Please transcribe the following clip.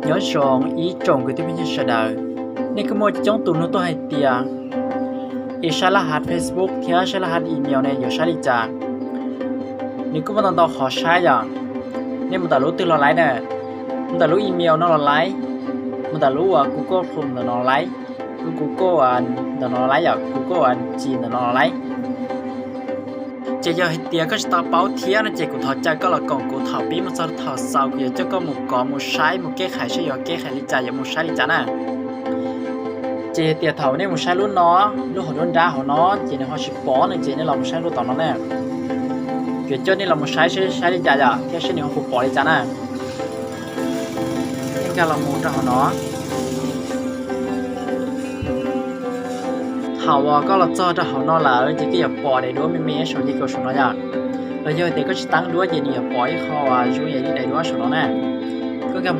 Nyob zoo ib tsoom kwv tij phooj ywg sawv daws, nej kuj muaj coob tus nug tuaj hais tias es saib laj hav Facebook thiab saib laj hav email ne yuav saib li cas? Nws kuj muaj ntau ntau qhov saib yom. Nej mus ntawm lub twg los laib na, mus ntawm lub email no los laib, mus ntawm lub uas Google Chrome ntawm no los laib, lub Google ntawm no los laib yom, Google Gmail ntawm no los laib. Ces yog hais tias koj tsis tau paub thiab no ces kuv thov caw koj los koom kuv thaum pib mus txog thaum xaus, kuv yuav coj koj mus kov mus saib mus keb khais seb yuav keb khais li cas, yuav mus saib li cas na. Ces yog tias thaum nej mus saib lub no, lub hauv nruab nrab hauv no ces nws ho tsis pom no ces nej los mus saib lub tom no na. Kuv yuav coj nej los mus saib seb saib li cas yom, thiab seb nws ho puas pom li cas na. Nej nkag los mus rau hauv no. Thaum uas koj los txog rau hauv no lawm ces koj yuav pom daim duab me me saum yig kaum saum no yom. Los yog tias koj tsis teeb duab ces nws yuav pom ib qho uas zoo ib yam li daim duab saum no na. Koj nkag mus